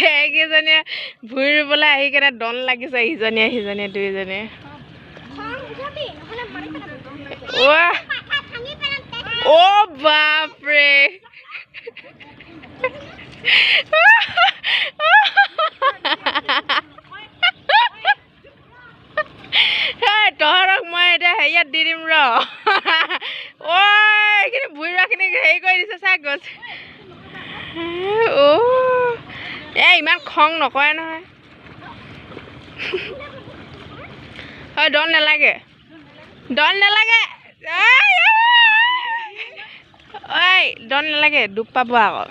সেইকেইজনীয়ে ভূঁই ৰুবলৈ আহি কেনে দন লাগিছে, ইজনীয়ে সিজনীয়ে দুইজনীয়ে। অ' বাপৰে, তহঁতক মই এতিয়া হেৰিয়াত দি দিম ৰ। ঐ, এইখিনি ভূঁই ৰোৱাখিনি হেৰি কৰি দিছে চাই গছ। অ' এ ইমান খং নকৰে নহয়। হয়, দন নালাগে, দন নালাগে, ঐ দন নালাগে, দুখ পাব আকৌ।